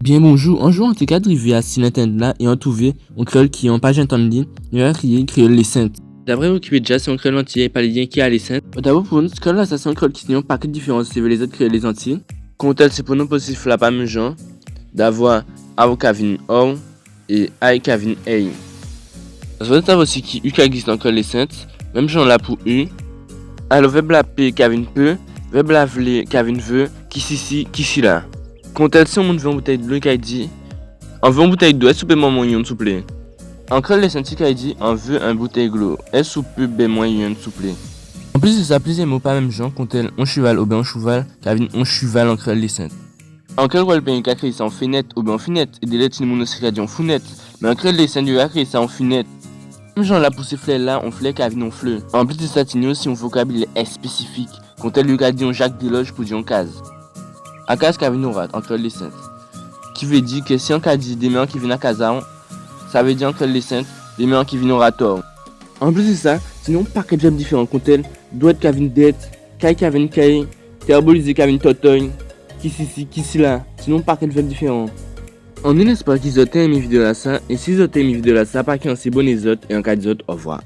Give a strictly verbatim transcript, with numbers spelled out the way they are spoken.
Byen bonjou, an jou an té ka drivé asi lentènèt-la é an touvé on kréyòl ki an pa jen tann li, yo ka kriyé kréyòl Lésent. Dapré Wikipédia, sé on kréyòl antiyé, pa li yenki a Lésent. Dabò pou nou, kréyòl-lasa sé on kréyòl ki ni on pakèt diférans èvè lézòt kréyòl Lézanti. Kontèl sé pwonon posésif-la pa menm jan, davwa aw ka vin aww, é ay ka vin èy. Zòt sav osi ki u ka egzisté an kréyòl Lésent, menm jan-la pou u. Alò vèb-la pé ka vin pé, vèb-la vlé ka vin vé, kisisi, kisila. Kontèl si on moun vé on boutèy dlo, i kay di, an vé on boutèy dlo, ès ou pé ban mwen yonn souplé? An kréyòl Lésent i kay di, an vé on boutèy dlo, ès ou pé ban mwen yonn souplé? Anplis dè sa, plizyè mo pa menm jan, kontèl on chival oubyen on chouval, ka vin on chival an kréyòl Lésent. An kréyòl gwadloupéyen yo ka kriyé sa on fénèt oubyen on finèt, é délè tini moun osi ka di on founèt, mé an kréyòl Lésent yo ka kriyé sa on finèt. Menm jan-la pou sé flè-la, on flè ka vin on flè. Anplis dè sa, tini osi on vokabilè èspésifik, kontèl yo ka di on jak dè lòj pou di on kaz. Akaz ka vin on rat an kréyòl Lésent. Ki vé di kè si an ka di dèmen an ké vin akaz a'w, sa vé di an kréyòl Lésent, dèmen an ké vin on rat a'w. Anplis dè sa, tini on pakèt vèb diféran, kontèl dwèt ka vin dèt, kay ka vin kèy, tèbolizé ka vin tòtòy, kisisi, kisila, tini on pakèt vèb diféran. An ni lèspwa ki zòt té enmé vidéo-lasa, é si zòt té enmé vidéo-lasa, pa kyansé aboné zòt, é an ka di zòt ovwa.